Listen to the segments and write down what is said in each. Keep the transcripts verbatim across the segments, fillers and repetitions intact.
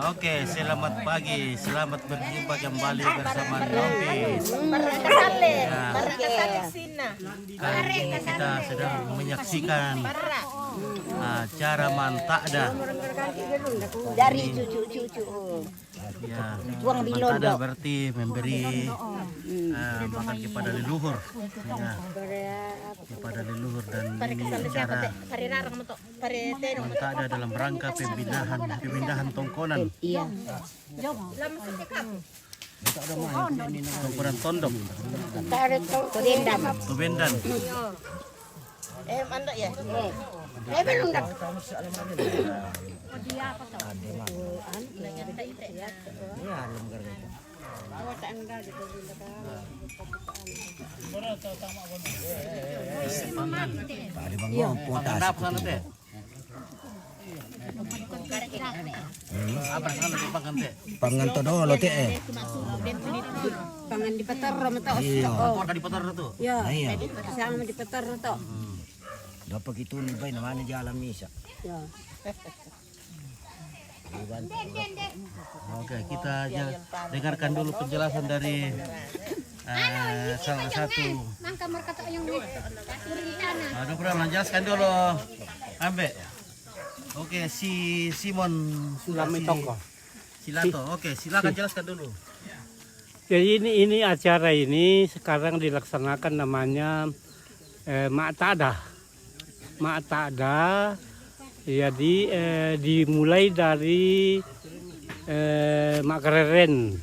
Oke, selamat pagi, selamat berjumpa kembali bersama Nopis. Barangkali, ya, barangkali sini. Kali ini kita sedang menyaksikan acara Mantakda. Dari cucu-cucu. Ya, Tuang Mantakda Bilondo. Berarti memberi, eh, makan kepada leluhur. Ya, kepada leluhur dan ini acara Mantakda dalam rangka pemindahan, pemindahan tongkonan. Iya. Tongkonan Tondok. Tobendam. Tobendam. Eh, mandok ya? Eh, belum dah. Pangan. Pangan apa sana, Teh? Apa sana, Teh, pangan, Teh? Pangan to dolo, Teh, eh. Pangan di Petero, Metos. Iya. Oh. Keluarga di Petero tu? Ya. Nah, iya. Sama di Petero tu. Hmm. Dapat itu ni, baik namanya jalan misa. Ya. Oke, kita aja dengarkan dulu penjelasan dari, eh, salah satu. Nangka merkata yang ni. Ah, udah pernah jelaskan dulu. Ambil. Oke, si Simon sudah si Tongko. Silato. Oke, silakan jelaskan dulu. Jadi ini, ini acara ini sekarang dilaksanakan namanya, eh, Mak Tada. Mak Tada, jadi, eh, dimulai dari, eh, Mak Kereren.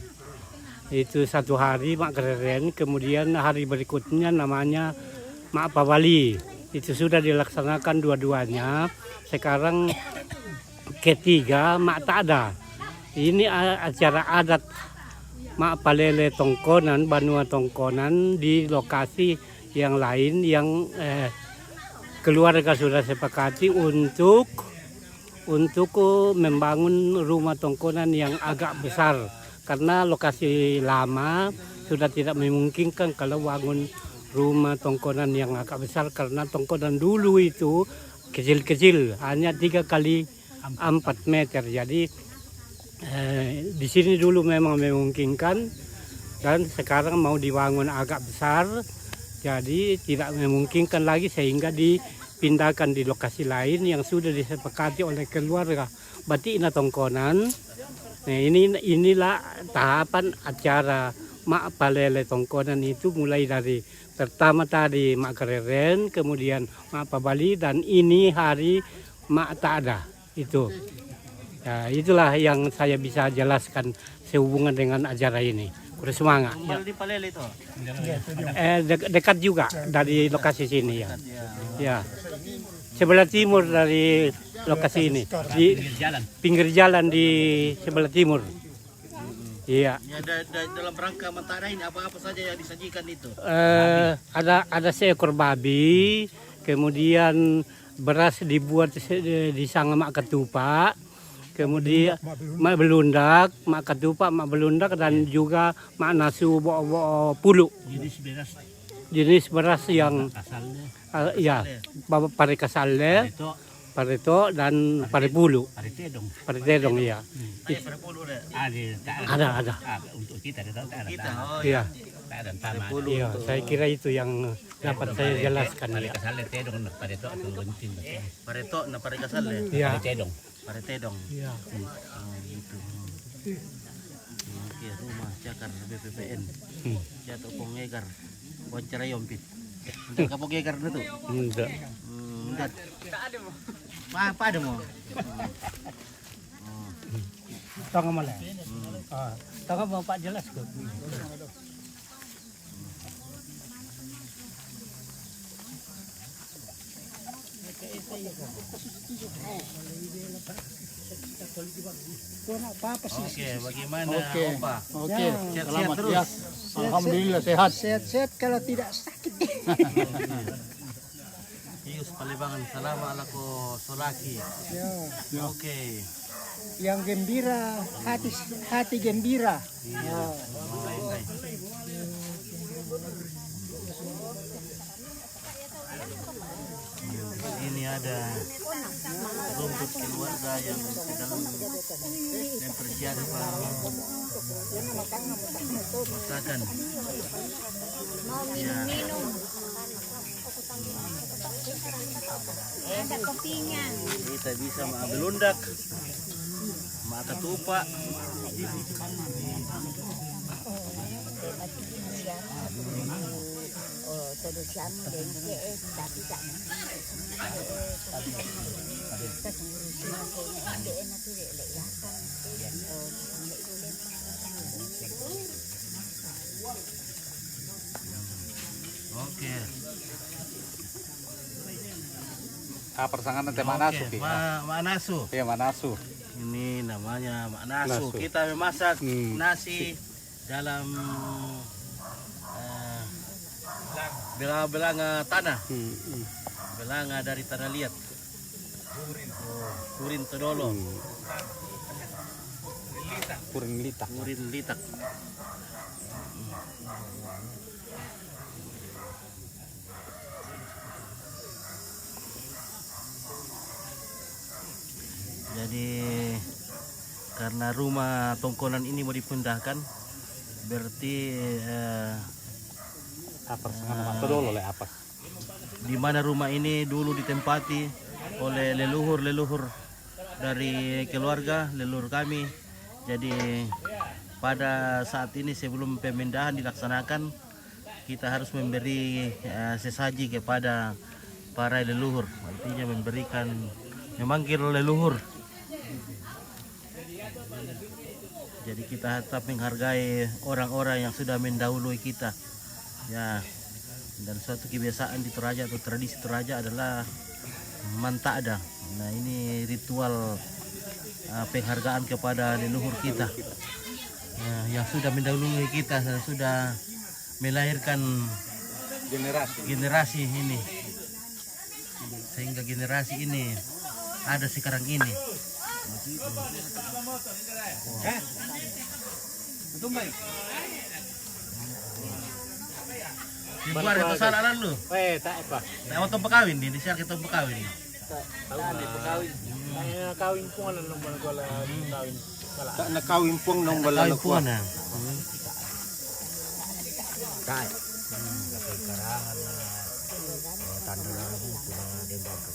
Itu satu hari Mak Kereren, kemudian hari berikutnya namanya Mak Pabali. Itu sudah dilaksanakan dua-duanya. Sekarang ketiga Mak Tada. Ini a-, acara adat Mak Palele Tongkonan, Banua Tongkonan di lokasi yang lain yang, eh, keluarga sudah sepakati untuk, untuk membangun rumah tongkonan yang agak besar. Karena lokasi lama sudah tidak memungkinkan kalau bangun rumah tongkonan yang agak besar, karena tongkonan dulu itu kecil-kecil, hanya tiga kali empat meter. Jadi, eh, di sini dulu memang memungkinkan dan sekarang mau dibangun agak besar, jadi tidak memungkinkan lagi sehingga dipindahkan di lokasi lain yang sudah disepakati oleh keluarga Batik Natongkonan. Nah, ini, inilah tahapan acara Mak Palele Tongkonan itu mulai dari pertama tadi Mak Kereren, kemudian Mak Pabali, dan ini hari Mak Tada. Itu. Ya, itulah yang saya bisa jelaskan sehubungan dengan acara ini. Kurang semangat. Kumpul di Palele itu? Eh, de-, dekat juga dari lokasi sini, ya. Ya. Sebelah timur dari lokasi ini. Di pinggir jalan di sebelah timur. Iya. Ya, da-, da-, dalam rangka Mantakda ini apa-apa saja yang disajikan itu? Eh, ada, ada seekor babi, kemudian beras dibuat se-, di sanga Mak Ketupak, kemudian Mak Belundak, Mak Ketupak, Mak Belundak, dan juga Mak Nasu bo-, bo-, pulu. Jenis beras. Jenis beras yang, eh, ya, pare kasale, pareto dan pare pulu. Pare tedong. Pare tedong, iya. Ada pare pulu ada? Ada, ada. Ah, untuk kita ada, tak ada. Kita, oh, iya. Iya, saya kira itu yang dapat saya jelaskan, ya. Pare kasale, tedong, pareto, pareto na pare kasale. Iya. Pare tedong. Pare tedong. Iya. Oh, gitu. Oke, rumah cakar B P P N. Hmm. Jatuh Pong Egar. Wawancara yompit. Enggak kapok Egar itu? Enggak. Hmm, enggak. Apa, apa ada mau? Tengah mana? Ah, tengah mau Pak jelas tu. Oke, bagaimana, Opa? Oke, ya. Sehat-sehat terus? Alhamdulillah sehat. Sehat-sehat kalau tidak sakit. Yus Palibangan, salama alako solaki. Ya. Oke. Yang gembira, hati, hati gembira. Iya. Ya. Ini ada rumput keluarga yang sedang Kerja apa? Masakan. Ya. Ada kopinya. Kita bisa makan belundak, makan tupa. Oh, todo siamo de que es la vida. Oke. Ah, pasangan nanti Mak Nasu, Oke, Pi. Mak, Mak Nasu. Iya, Mak Nasu. Ini namanya Mak Nasu. Nasu. Kita memasak Hmm. nasi dalam, eh, belanga-belanga tanah. Hmm, hmm. Belanga dari tanah liat. Kurin todolo. Hmm. Kurin litak. Kurin litak. Jadi, karena rumah tongkonan ini mau dipindahkan, berarti, eh, Apa, eh, dulu le apa? Di mana rumah ini dulu ditempati oleh leluhur-leluhur dari keluarga leluhur kami. Jadi, pada saat ini sebelum pemindahan dilaksanakan, kita harus memberi, eh, sesaji kepada para leluhur. Artinya memberikan, memanggil leluhur. Jadi kita tetap menghargai orang-orang yang sudah mendahului kita. Ya, dan suatu kebiasaan di Toraja atau tradisi Toraja adalah mantakda. Nah, ini ritual, eh, penghargaan kepada leluhur kita. Ya, yang sudah mendahului kita, yang sudah melahirkan Generasi. generasi ini. Sehingga generasi ini ada sekarang ini. Eh? Betul, Mai? Di luar itu salah lalu. Eh, tak apa. Nah, waktu pekawin nih, di siang kita pekawin. Tahu ni pekawin. Kaya kawin pun ada nombor gua lah kawin. Salah. Tak nak kawin pun nombor Kawin lah pun kuat. Nah. Hmm. Kai. Hmm, karangan na, eh, tanda na buku na dembang ka.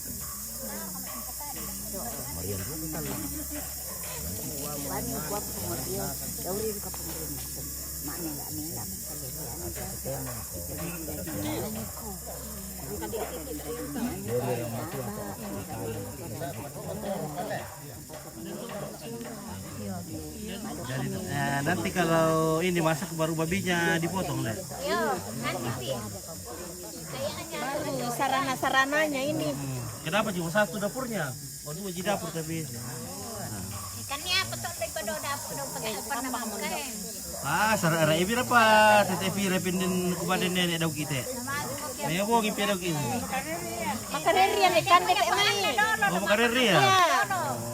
Marian dulu kan. Wani kuat kumur dia, dauri ka pembunuh. Makna nggak nila. Jadi, eh, nanti kalau ini masak baru babinya dipotong deh. Yo, nanti sih. Kayaknya baru sarana-sarananya ini. Hmm. Kenapa cuma satu dapurnya? Oh, dua ji dapur tapi. Ikannya apa tuh daripada dapur dong pakai apa nama makan? Ah, sara era ebi apa? Tete ebi rependen kubaden nenek dau kita. Nama aku pakai Ayo, bo, ngipi dau kita. Makareri yang ikan dek emani. Oh, makareri ya? Iya.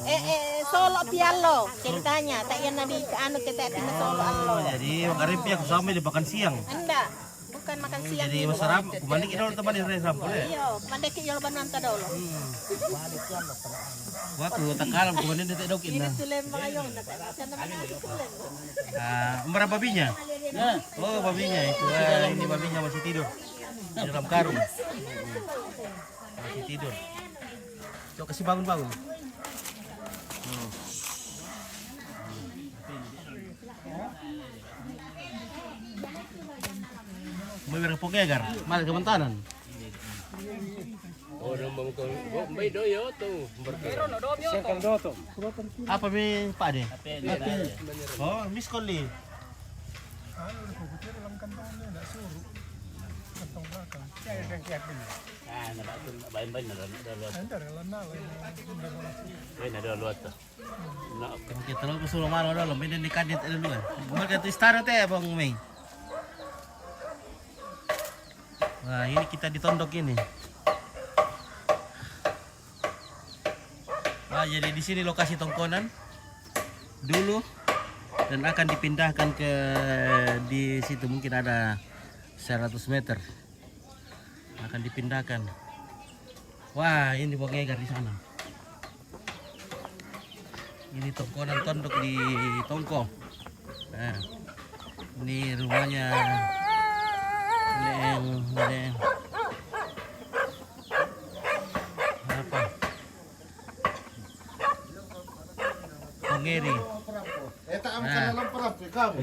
Eh, eh, solo pialo ceritanya. Tak yang nadi anu kita tinggal solo Oh, alo. Jadi makareri aku sama di makan siang. Enggak. Bukan makan siang Jadi ini. Masarap, kumandi kita dulu teman di Rai Sampul ya? Iya, kumandi kita dulu bananta dulu. Hmm. Waktu takalam kumandi nanti dok Ini inna. Tulem bangayong, nak sana mana aku tulem. Ah, berapa babinya? Oh, babinya itu. Ah, ini babinya masih tidur. Di dalam karung. Masih tidur. Coba kasih bangun-bangun. Hmm. Mau berapa pokegar? Malah kementanan. Oh, nang bang ko, bo, may doyo to. Berke. Apa mi Pak de? Oh, miss call ni. Anu, udah kukutir dalam kantongnya, nggak suruh. Kantong belakang. Ah, nada tu, bain-bain nada, nada luat. Ada dalam nala, ini, ini, ini. Bain nada luat tu. Oke, terlalu suruh malu dah, lo main di kadit ada dua. Mereka tu istana teh, Bang Mei. Nah, ini kita di tondok ini. Nah, jadi di sini lokasi tongkonan dulu dan akan dipindahkan ke di situ, mungkin ada seratus meter. Akan dipindahkan. Wah, ini Bang Egar di sana. Ini tongkonan tondok di Tongko. Nah, ini rumahnya Neng, Neng. Apa? Pongeri. Eh, tak angkat Nah. dalam perap, eh, kamu.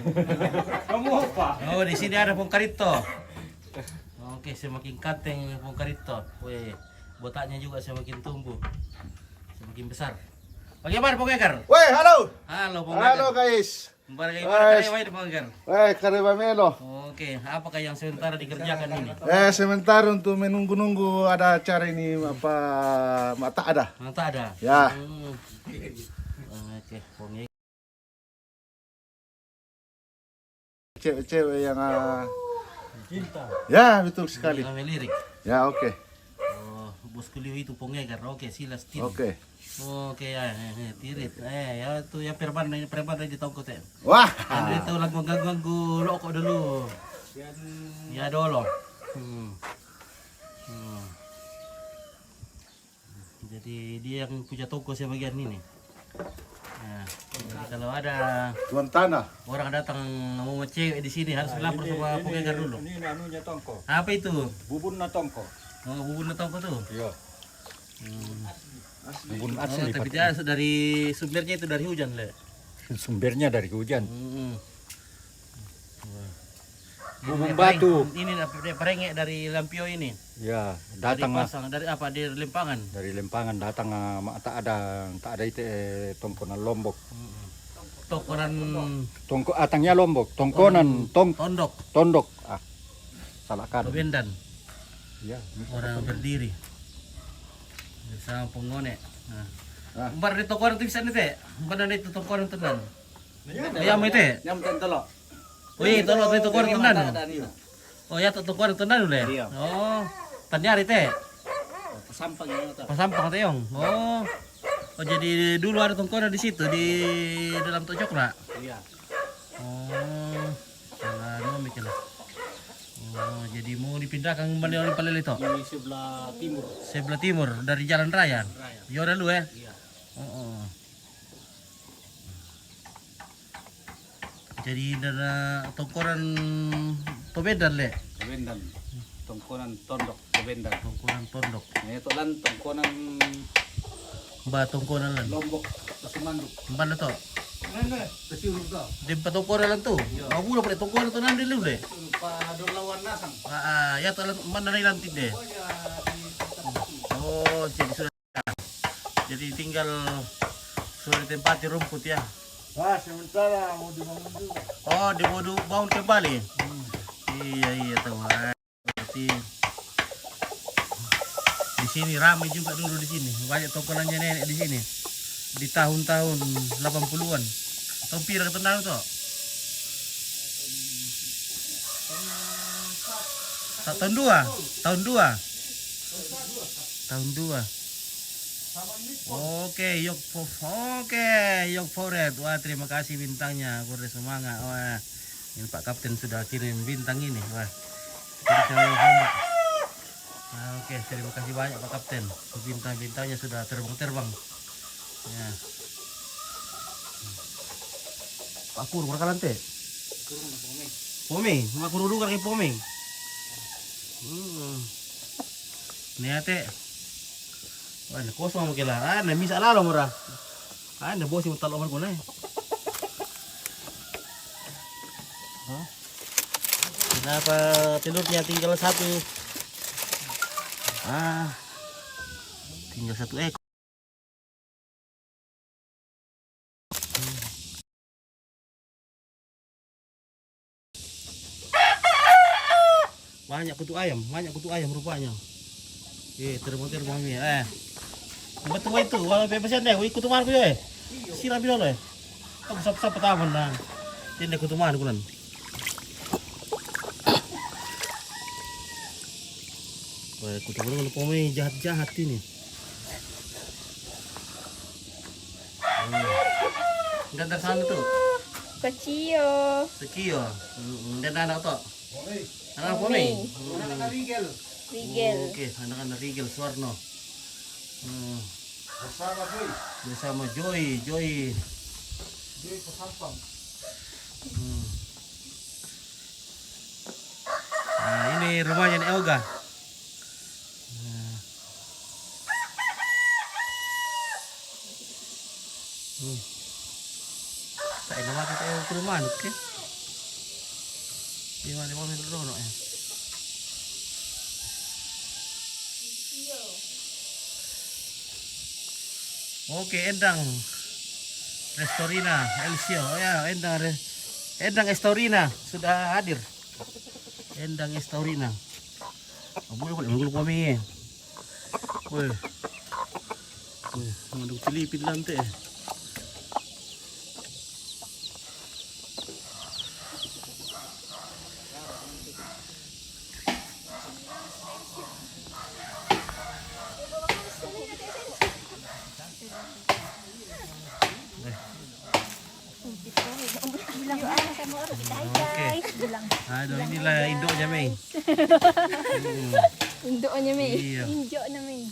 Kamu apa? Oh, di sini ada Pongkarito. Oke, semakin ganteng Pongkarito. Weh, botaknya juga semakin tumbuh, semakin besar. Bagaimana, Ponggeker? Weh, halo. Halo, Ponggeker. Halo, guys. Bagaimana Guys. Karyawan, Ponggeker? Weh, karyawan melo. Oke, apakah yang sementara dikerjakan ini? Eh, sementara untuk menunggu-nunggu ada acara ini apa, mak tak ada. Mak tak ada? Ya. Hmm. Oke, Ponggeker. Cewek-cewek yang, ah, Cinta. Ya, betul sekali. Kami lirik. Ya, oke. Oh, bos kuliah itu Ponggeker. Oke, silas tin. Oke. Oke, ya, eh, eh, tirit. Eh, ya, itu ya, preman ini, preman di Tongko te. Wah. Anu itu lagu ganggu-ganggu loko dulu. Ya, dulu. Hmm. Hmm. Jadi dia yang punya toko sebagian ini. Nah, jadi kalau ada Tuan tanah. Orang datang mau cewek di sini harus lapor sama Ponggeker dulu. Ini anunya Tongko. Apa itu? Bubunna Tongko. Oh, bubunna Tongko tuh. Iya. Hmm. Bubun Oh, asli tapi pakai. Dia dari sumbernya itu dari hujan, Le. Sumbernya dari hujan. Hmm. Wah. Bubun Ini batu. Pareng-, ini apa dia, parenge dari Lampio ini. Ya, Dari datang, ah, Pasang, dari apa, dari Lempangan. Dari Lempangan datang, ah, ma-, tak ada, tak ada itu, eh, tongkonan Lombok. Mm-mm. Tongkonan Tongko atangnya Lombok, tongkonan, tong-, Tondok. Tondok. Ah, salah kan. Tobendan. Ya, ini Orang berdiri. Bersama Pongone. Nah. Ah. Umbar di tongkonan itu bisa nih, Te. Umbar di itu tongkonan tenan. Ya, mau itu. Yang penting telok. Wih, tolok itu tongkonan tenan. Ada, ada, ada. Oh, ya, tongkonan tenan, Le. Iya. Oh, tanyari, Te. Pasampang yang itu. Pasampang, Te, Yong. Oh. Oh, jadi dulu ada tongkonan di situ, di dalam Tok Cokna. Iya. Oh, salah nomor mikir lah. Oh, jadi mau dipindahkan kembali oleh Palele itu? Di sebelah timur. Sebelah timur, dari jalan raya? Raya. Ya udah lu, eh? Iya. Oh, oh. Jadi dana tongkonan Tobendan, Le? Tobendan. Tongkonan Tondok, Tobendan. Tongkonan Tondok. Nah, itu lan tongkonan Ba tongkonan lan. Lombok, Tasumanduk. Mbak to. Mana? Kecil tu. Di patongkonan lan tu. Iya. Mau pula pada tongkonan tu nanti lu, Le? Itu Pak Dorlawan Nasang. Ah, ah, ya, tu lan, mana ni nanti deh? Oh, ya, di tempat itu. Oh, jadi sudah. Jadi tinggal sudah ditempati rumput ya. Ah, sementara mau dibangun juga. Oh, dia mau dibangun kembali? Hmm. Iya, iya, tahu. Berarti di sini ramai juga dulu di sini. Banyak tongkonannya nenek di sini. Di tahun-tahun delapan puluhan. Tahun pira ketenang tu? Tak tahun dua, tahun dua. Tahun dua. Oke, yok fo-, oke, yok foret. Wah, terima kasih bintangnya. Aku udah semangat. Wah, ini Pak Kapten sudah kirim bintang ini. Wah, jadi saya ombak. Nah, oke, terima kasih banyak Pak Kapten. Bintang-bintangnya sudah terbang-terbang. Ya. Pak Kur, berapa lante? Poming, Pak Kur dulu kaki poming. Hmm. Ni ate. Wah, ni kosong mungkin lah. Ah, ni misa lalu murah. Ah, ni bosi mutalok mana? Hah? Kenapa telurnya tinggal satu? Ah, tinggal satu ekor. Banyak kutu ayam, banyak kutu ayam rupanya. Eh, terbang-terbang ni, eh. Betul itu, walau bebas ya, wih, kutu marku ya, eh. Siram dulu, eh. Aku sap-sap pertama, nah. Tindak kutu marku, nan. Wah, kutu marku, pemain jahat-jahat ini. Hmm. Nggak ada sana tu. Kecil. Kecil. Hmm, nggak ada anak tu. Anak apa ni? Ini. Hmm. Anak Rigel. Rigel. Oh, okey, anak-anak Rigel Suwarno. Hmm. Bersama Joy. Bersama Joy, Joy. Joy Pesampang. Hmm. Nah, ini rumahnya Nek Oga. Nah. Hmm. Sa' ina mati tayo puluh manuk, eh. Di mana mau minum dulu, eh. Oke, Endang Restorina, Elsio. Oh ya, Endang Re-, Endang Estorina sudah hadir. Endang Estorina. Abu ko, abu ko kami, eh. Weh. Weh, sama dong Pilipin lantai, eh. Oke. Aduh, inilah induknya, Mei. Hmm. Induknya, Mei. Iya. Induknya, Mei.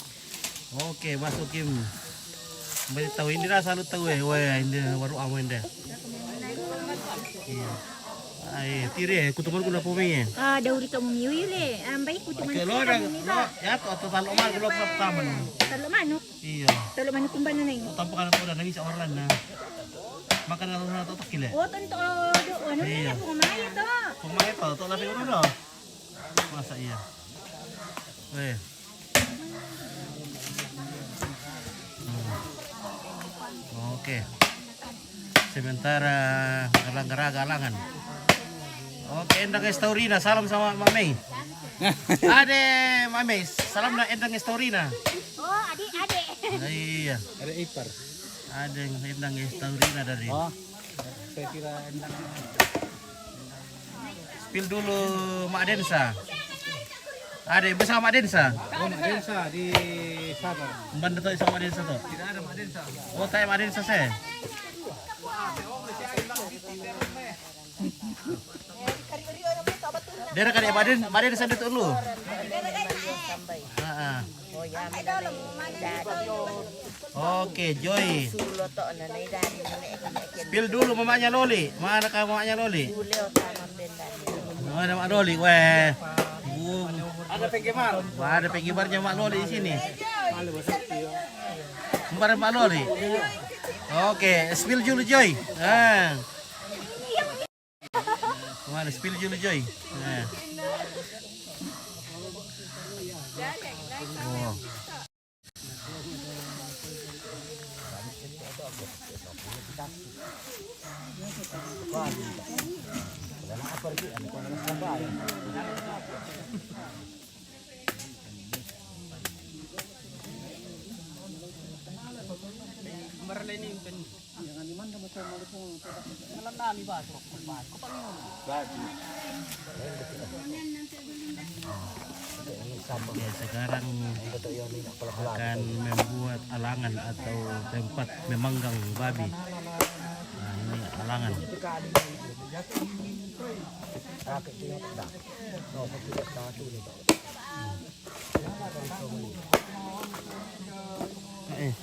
Oke, masuk, Kim. Beri tahu ini lah, salut tahu, eh. Weh, ini baru amu ini. Iya. Ai, tiri, eh, ku teman ku na pumi, eh. Ah, dauri to mumi, uyu le. Ambai ku teman ku na pumi, ba. Ya, to, to, talo manuk, lo pertama. Talo manuk. Iya. Talo manuk kumbana na ini. Tanpa kana to, na bisa orang na. Makan na to, to, to, kile. Oh, tentu, oh, do, anu, iya. Pumaya to. Pumaya to, to, lagi udah. Masa iya? Eh. Hmm. Oke. Sementara galang-galang galangan. Oke, Endang Estaurina, salam sama Mak Mei. Ade, Mak Mei, salam na Endang Estaurina. Oh, adik, adik. Iya. Ada ipar. Ada yang Endang Estaurina dari. Oh, saya kira Endang. Spill dulu Mak Densa. Ada yang bersama Mak Densa? Oh, Mak Densa di sana. Mbak Densa sama Mak Densa tuh? Tidak ada Mak Densa. Oh, tanya Mak Densa saya. Dia ada kali Mak Densa, Mak Densa dulu. Heeh. Oke, Joy. Spill dulu mamanya Loli. Mana kau mamanya Loli? Mana Mak Loli? Weh. Ada penggemar. Wah, ada penggemarnya Mak Loli di sini. Kembar Mak Loli. Oke, spill dulu, Joy. Ah. Mana spill dulu, Joy. Ah. Oh. Ya, sekarang akan membuat alangan atau tempat memanggang babi. Nah, ini alangan. Eh.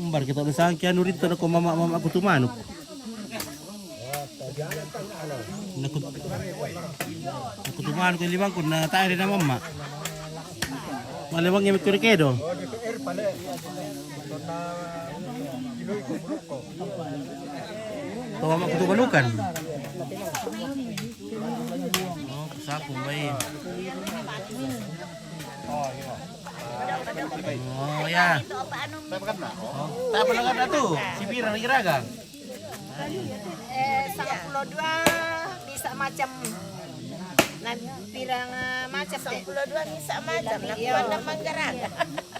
Mbar kita udah sangki anu rito na ko mama, mama aku tu manuk. Naku, naku tu manuk limang ku na tayari na mama. Malimang yang mikir kedo. Tawa mak kutu balukan. Oh, sapu bayi. Oh, ya. Oh, tak pernah kan tu? Si Pira lagi raga. Eh, sangpulo dua bisa macam. Nah, pirang, eh, macam te? Sangpulo dua bisa macam. Nah, iya. Kuan na manggaraga.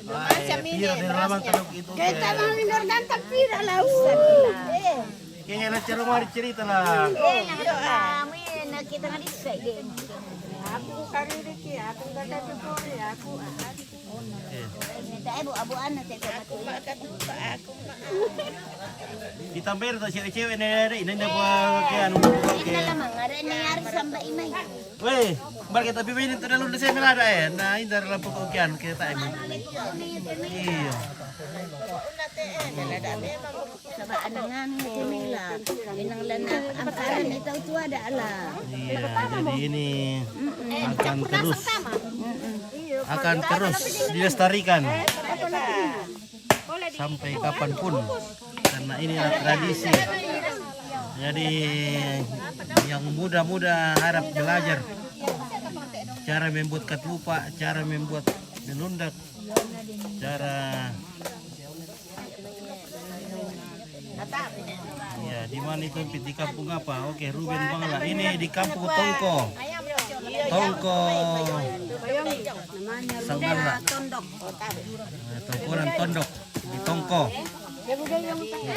Macam ini berasnya. Kita mau minor gantang pira lau. Eh. Kayaknya na cara mari cerita lah. Eh, yang doa, mi na kita ngadisa de. Aku kariri ki, aku kata Jokowi, aku ah. Iya. Minta ibu abu anak saya sama aku. Aku mak aku. Ditambah itu cewek-cewek ini, ini, ini apa ke anu, ke. Ini lama nggak ada ini harus sampai imai. Weh, bar kita pimpin itu dalam desa melada eh. Nah, ini dalam pokok kian kita ini. Iya. Sama anangan itu mila. Inang lana amparan itu tu ada ala. Iya, jadi ini akan terus, akan terus dilestarikan sampai kapanpun, karena inilah tradisi. Jadi yang muda-muda harap belajar cara membuat katupa, cara membuat belundak, cara. Ya, di mana itu di kampung apa? Oke, Ruben Bangla. Ini di kampung Tongko. Tongko. Sangala. Eh, Tongkonan Tondok. Di Tongko.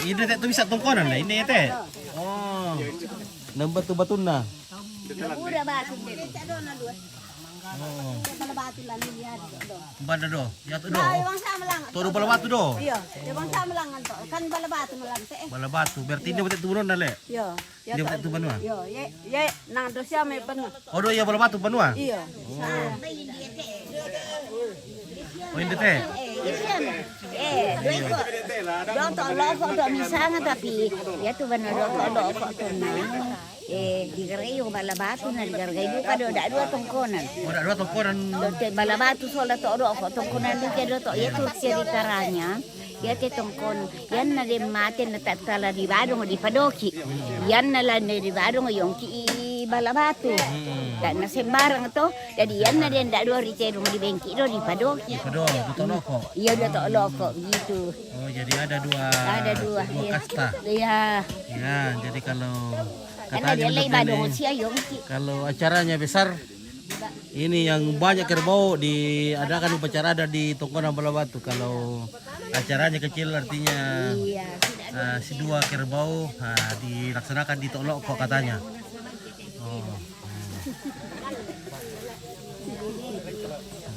Ini teh tuh bisa Tongkonan lah. Ini teh. Oh. Nang batu-batuna. Udah batu. Oh. Bala batu lalu lihat. Banda do. Ya tu do. Nah, bang sama lang. Tuh do bala batu do. Iya, ya bang sama lang tu. Kan bala batu malang teh. Bala batu. Berarti ini betul turun dah le. Iya. Dia betul tu banua. Iya, ye ye nang do siapa banua? Oh do ya bala batu banua. Iya. Oh. Oh ini teh. Eh, dua ikut. Dua tak loko dua misanga tapi ya tu banua dua tak loko tu nah. Eh, di gerai bala batu na di gerai duka do dak dua tongkonan. Oh, dak dua tongkonan. Dote bala batu sola to do ko tongkonan duka do to ya tu ceritaranya. Ya te tongkon, yan na de mate na tak tala di badong di padoki. Yan na la ne di badong yongki i bala batu. Dak na sembarang to. Jadi yan na de dak dua rite dong di bengki do di padoki. Di padoki, di toloko. Iya, dua toloko gitu. Oh, jadi ada dua, ada dua, dua kasta. Iya. Ya, jadi kalau katanya kalau acaranya besar, ini yang banyak kerbau diadakan upacara adat di Tongkonan Balabatu. Kalau acaranya kecil artinya, eh, si dua kerbau, eh, dilaksanakan di Tolok kok katanya. Oh.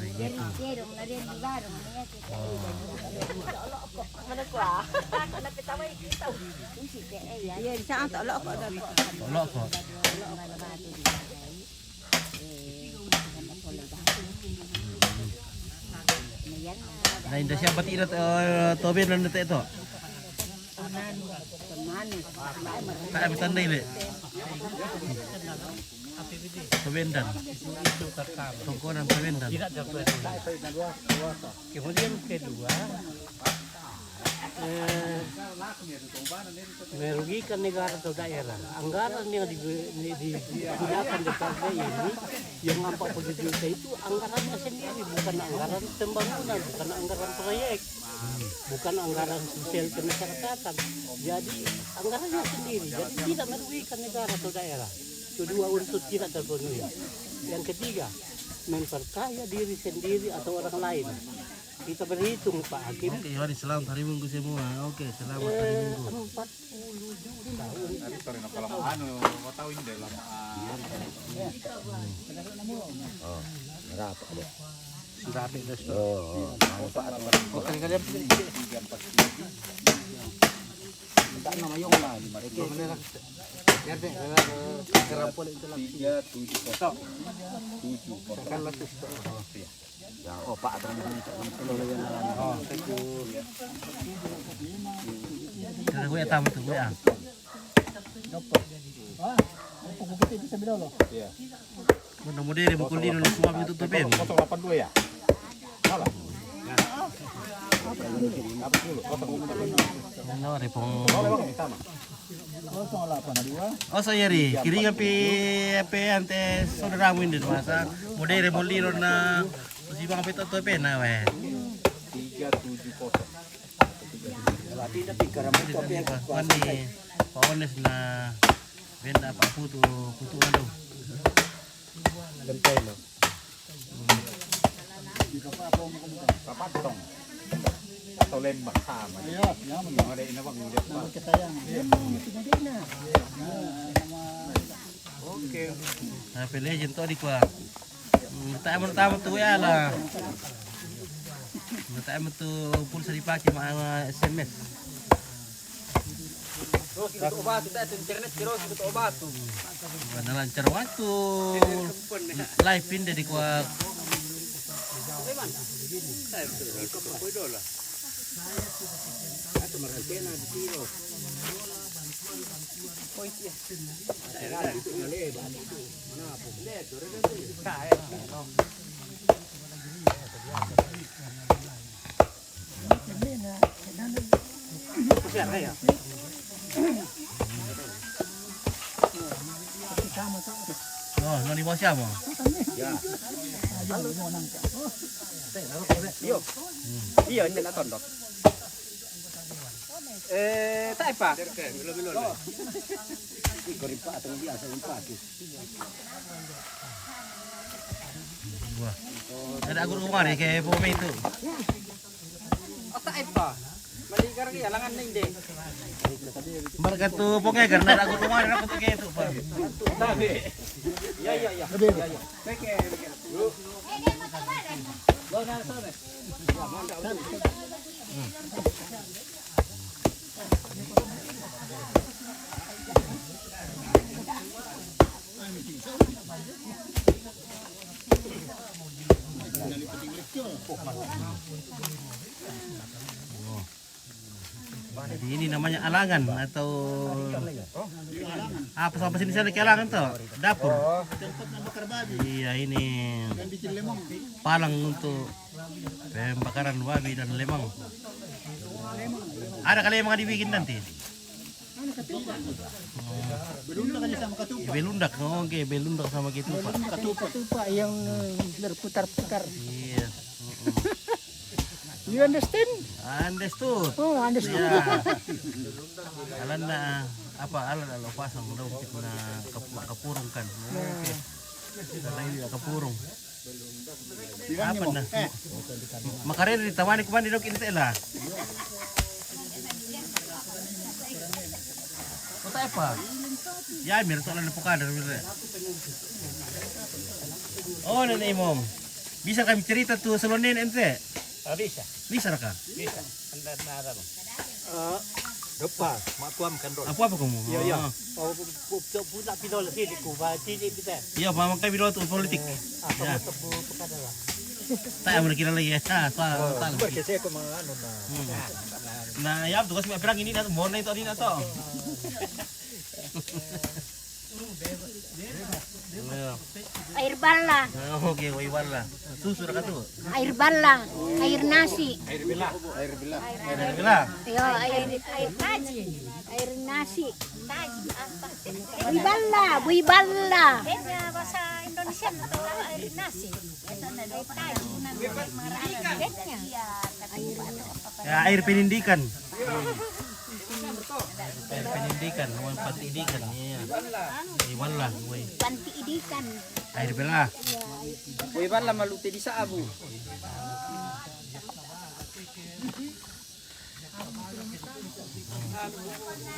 Begitu. Oh. Iya, di sana Tolok kok. Tolok kok. Nah, inda siapa tidak, eh, Toben dan Detek to? Tak ada tanda ini. Tobendan. Tongkonan Tobendan. Kemudian kedua, eh, merugikan negara atau daerah. Anggaran yang di, di, di, digunakan di partai ini, yang nampak begitu itu anggarannya sendiri, bukan anggaran pembangunan, bukan anggaran proyek, bukan anggaran sosial kemasyarakatan. Jadi anggarannya sendiri, jadi tidak merugikan negara atau daerah. Kedua unsur tidak terpenuhi. Yang ketiga, memperkaya diri sendiri atau orang lain. Kita berhitung, Pak Hakim. Oke, Yohanes, selamat hari Minggu semua. Oke, selamat hari Minggu. Empat puluh juta. Tadi sore nak kalau anu, mau tahu ini dalam, ah. Oh, berapa ada? Sudah ada, sudah. Oh, oh, mau Pak. Oke, kalian. Tiga empat tujuh. Tak nama yang lah, lima ribu. Oke. Biar deh, eh, kerampol itu lah. Tiga tujuh kosong. Tujuh kosong. Iya. Ya, oh, Pak, terima kasih. Oh, thank you. Kita gue tamu tuh, gue ya. Iya. Mudah-mudahan dia mukul dino na suami itu tapi. Kosong delapan dua ya? Salah. Apa dulu? Kosong delapan dua. Ano, repong. Kosong delapan dua. Oh, saya ri. Kiri ngapi apa ante saudaramu ini masa. Model remolino na si bang apa itu tuh apa na weh. Tiga tujuh kosong. Berarti ini tiga ratus. Ini Pak Wani, Pak Ones na benda Pak Putu, Putu anu. Genteng, no. Papatong. Atau lembak sama. Iya, sama. Ada ini, Bang, udah. Nama kita yang. Iya. Oke. Nah, pilih aja tuh di kuah. Tae mo, tae mo tu ya la. Tae mo tu pulsa dipake ma, ma S M S. Terus kita obat, kita internet terus kita obat tu. Mana lancar waktu live pindah di kuak. Oh, no ni mo siya mo? Iyo. Iyo, ini na tondok. Eh, tae pa? Iko rin pa, atong biasa yung pa. Wah. Ada aku rumah ni, kaya po may ito. O, tae pa? Mali ka rin, alangan na hindi. Marga tu po nga, karena ada aku rumah, ada aku tu kaya ito pa. Tabi. Ya, ya, ya. Ya, ya. Peke, peke. Jadi ini namanya alangan atau apa, sama sini sana ke alangan tuh, dapur. Iya, ini palang untuk pembakaran babi dan lemang. Ada kali yang mau dibikin nanti. Belundak aja sama katupa. Belundak, oh, oke, belundak sama katupa. Katupa. Katupa yang berputar-putar. Iya. Mm-mm. You understand? Understood. Oh, understood. Ya. Alan na apa, alan na pasang daw kita na kap-, kapurong kan. Oke. Kita na ini kapurong. Apa na? Makarere di tawani kumandi dok inte la. Kota apa? Ya, mir to la na pukada, mir. Oh, nene imong. Bisa kami cerita tu salonen ente? Ah, bisa. Bisa raka? Bisa. Anda na ada mo. Ah, dopa, makuam kan dol. Apa, apa kamu? Iya, iya. Oh. Oh, pu-, pu-, pu-, pula pidol sini ku, ba, sini kita. Iya, mama kami dol tu politik. Ah, ya. Kamu tebu pekada lah. Tak ada kira lagi ya. Tak, tak, tak. Berkese ke mana anu na. Hmm. Nah, ya, tugas perang ini na, mau na itu, ini na to. Iya. Air balla. Ah, oke, wai balla. Susu raka tu. Air balla, air nasi. Air bela. Air bela. Air bela. Yo, air, air taji. Air nasi. Taji apa? Bui balla, bui balla. Bednya bahasa Indonesia atau air nasi? Air taji. Bednya. Air. Ya, air penindikan. Air penindikan, wai panti idikan, iya. Wai balla, wai. Panti idikan. Air bela. Wai balla malute di sabu.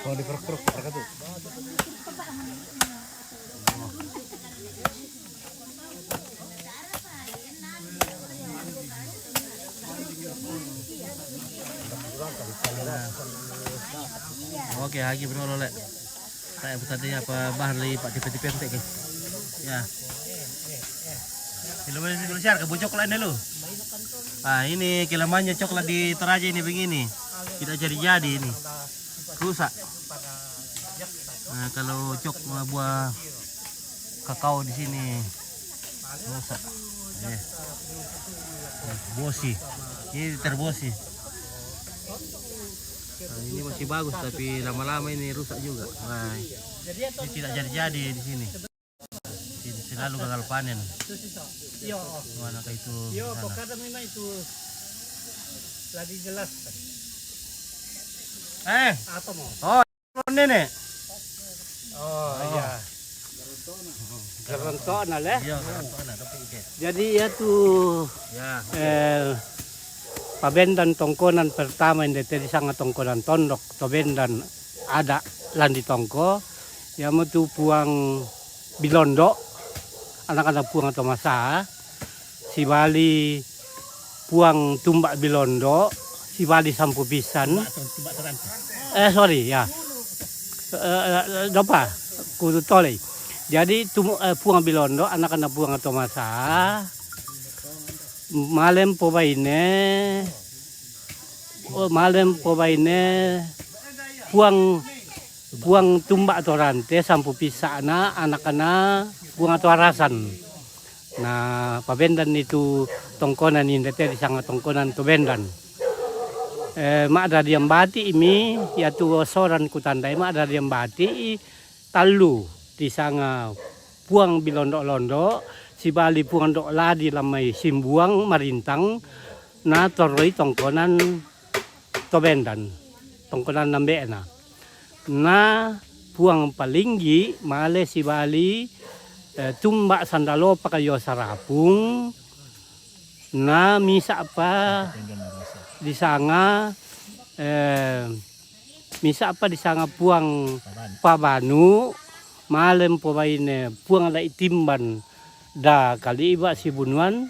Kalau dikeruk-keruk, mereka tuh. Oke, hagi bro, lole. Saya tadi apa bahan li pak tipe-tipe ente ke. Ya. Kalau boleh, kalau share ke bocok lain dulu. Ah, ini kelamannya coklat di Toraja ini begini. Tidak jadi-jadi ini. Rusak. Nah, kalau cok buah kakao di sini rusak. Eh. Bosi. Ini terbosi. Nah, ini masih bagus, tapi lama-lama ini rusak juga. Nah, ini tidak jadi-jadi di sini. Sini selalu gagal panen. Mana kayak itu? Yo, sana. Pokoknya memang itu lagi jelas. Eh. Apa mau? Oh. Nenek. Oh, iya. Gerontokna le. Iya, gerontokna, tapi ike. Jadi ya tu, ya, eh, pabendan tongkonan pertama yang deteri sanga tongkonan tondok, to bendan ada landi tongko, ya mo tu puang Bilondo, anak-anak puang atau masa, Sibali Puang Tumbak Bilondo, Sibali Sampu Pisan. Eh, sorry, ya. Eh, eh, dopa, ku tolei. Jadi, tum-, eh, Puang Bilondo, anak-anak Puang Tomasa. Malem pobaine, oh, malem pobaine, Puang, Puang Tumbak Torante, Sampu Pisana, anak-anak Puang Toarasan. Na, pabendan itu tongkonan indete disanga tongkonan Tobendan. Eh, ma'da diambati imi, yatu osoran kutandai ma'da diambati i tallu disanga Puang Bilondo-londo, Sibali Puang Dok Ladi lamai Simbuang marintang, na torroi tongkonan Tobendan, tongkonan nambe'na. Na Puang Palinggi male Sibali, eh, Tumbak Sandalopak yo Sarapung, na misa' pa disanga, eh, misa' pa disanga Puang Pabanu, malem pobaine Puang Lai Timban da Kaliba Sibunuan,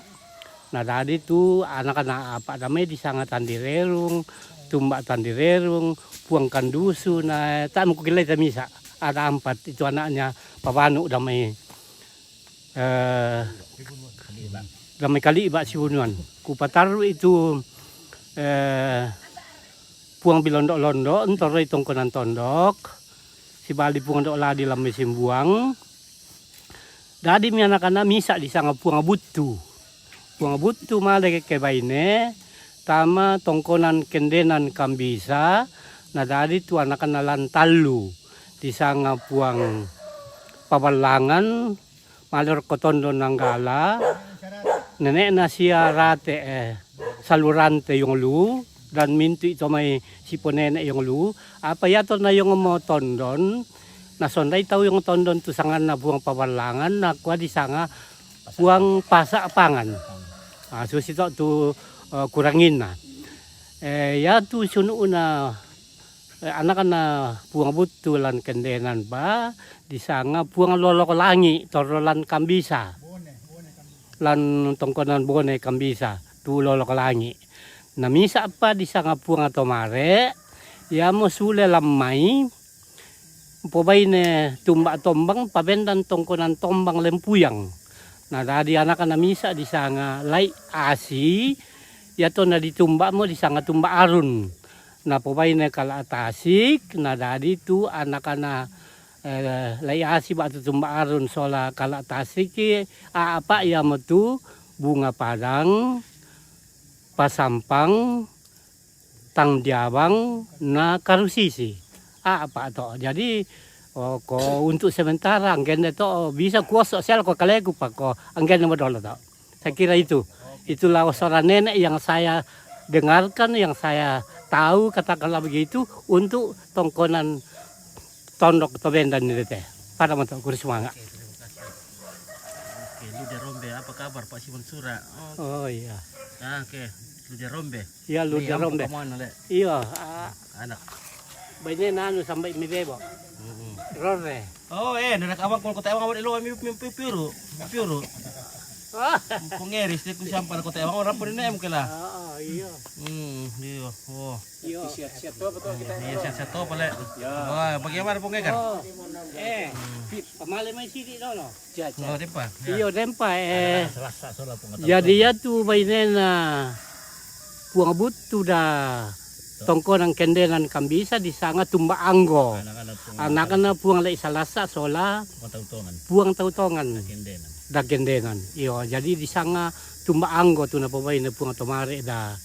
na dadi tu anak-anak apa' damai disanga Tandirerung, Tumbak Tandirerung, Puang Kandusu, na ta' mukukilai tamisa', ada ampat itu anaknya Pabanu damai, eh, damai Kaliba Sibunuan. Kupatarru itu, eh, Puang Bilondo-londo, ntorroi tongkonan Tondok, Sibali Puang Dok Ladi lamai Simbuang. Dadi mi anak-anak misa' disanga Puang Buttu. Puang Buttu male ke baine, tama tongkonan Kendenan Kambisa, na dadi tu anak-anak lan tallu, disanga Puang Paballangan, male rokko Tondon Nanggala, nene'na sia Rate, eh, Salurante Yonglu, dan mintu' i to mai siponene' Yonglu, apa yato na Yongomo Tondon, na sondai tau Yongo Tondon tu sanganna Puang Paballangan, na kua disanga Puang Pasa' Pangan. Ah, susi to tu, eh, kuranginna. Eh, yatu sunu'na, eh, anak-anak Puang Buttu lan Kendenan ba, disanga Puang Lolok Langi, torro lan Kambisa. Lan tongkonan Bone Kambisa, tu Lolok Langi. Na misa' pa disanga Puang Tomare, yamo sule lammai, pobaine Tumbak Tombang, pabendan tongkonan Tombang Lempuyang. Na dadi anak-anak misa' disanga Lai Asi, yato na ditumba'mo disanga Tumbak Arun. Na pobaine Kala' Tasik, na dadi tu anak-anak, eh, Lai Asi ba'tu Tumbak Arun sola Kala' Tasik, a apa' yamo tu Bunga Padang, Pasampang, Tang Diabang, na Karusisi. A apa' to. Jadi, oh, ko untuk sementara, anggenne to, bisa kuoso sel ko kaleku pa ko, anggenne modolo to. Saya kira itu. Itulah osoran nenek yang saya dengarkan, yang saya tahu, katakanlah begitu, untuk tongkonan Tondok Tobendan ini teh. Pada mantap, kurus semangat. Oke, lu dia Rombe, apa kabar Pak Simon Sura? Oh, oh, iya. Ah, oke, lu dia Rombe. Iya, lu dia Rombe. Iya, ah, anak. Baine nanu sampai mi bebo. Rore. Oh, eh, nana abang kalau kota abang awak lo mi mi piuru, piuru. Ah. Pengeris dia ku sampai kota abang orang pun ini mungkin lah. Ah, iya. Hmm, iya. Oh. Iya. Sihat-sihat to betul kita. Iya, sihat-sihat to pale. Ya. Wah, bagaimana Pung Egar? Oh. Eh, pamale mai sini dulu. Oh, depa. Iya, depa, eh. Jadi ya tu bainena Puang Buttu da tongkonan Kendenan Kambisa disanga Tumba Anggo. Anak-anak Puang Lai Salasa sola Puang Tautongan. Da Kendenan. Iyo, jadi disanga Tumba Anggo tu napobaine Puang Tomare da.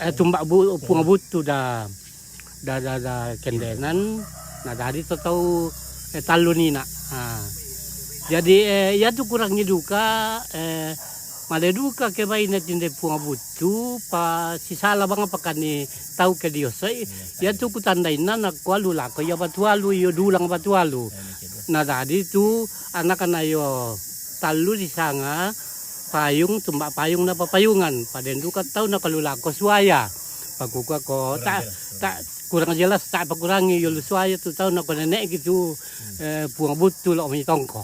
Eh, Tumba Bu-, Puang Buttu da, da, da, da Kendenan, na dadi to tau, eh, tallu nina. Ah. Jadi, eh, iya tu kurangi duka, eh, male duka ke baine tinde Puang Buttu, pa sisala bang pakani tau ke diosoi, iya tu kutandaina nakua lu lako iya Batualu, iyo dulang Batualu. Na dadi tu anak-anak iyo tallu disanga Payung, Tumba Payung na Papayungan. Padenduka tau nakalulako suaya. Pakukua ko, tak, tak kurang jelas, tak pakurangi yolo suaya tu tau nako nenek gitu, eh, Puang Buttu lo mitongko.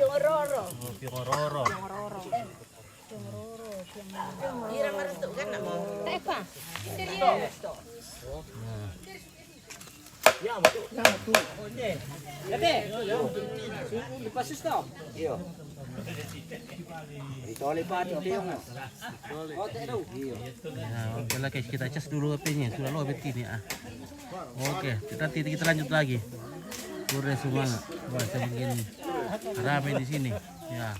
Piororo. Oh, Piororo. Piororo. Ira marentuk kan nak mau. Tak apa. Nah. Ya, betul. Ya, betul. Oke. Lepas stop. Iya. Ditolak pati dia. Oke, oke lah, guys, kita cas dulu H P-nya. Sudah lo H P ini, ah. Oke, kita, kita lanjut lagi. Udah semua. Wah, semakin ramai di sini. Ya.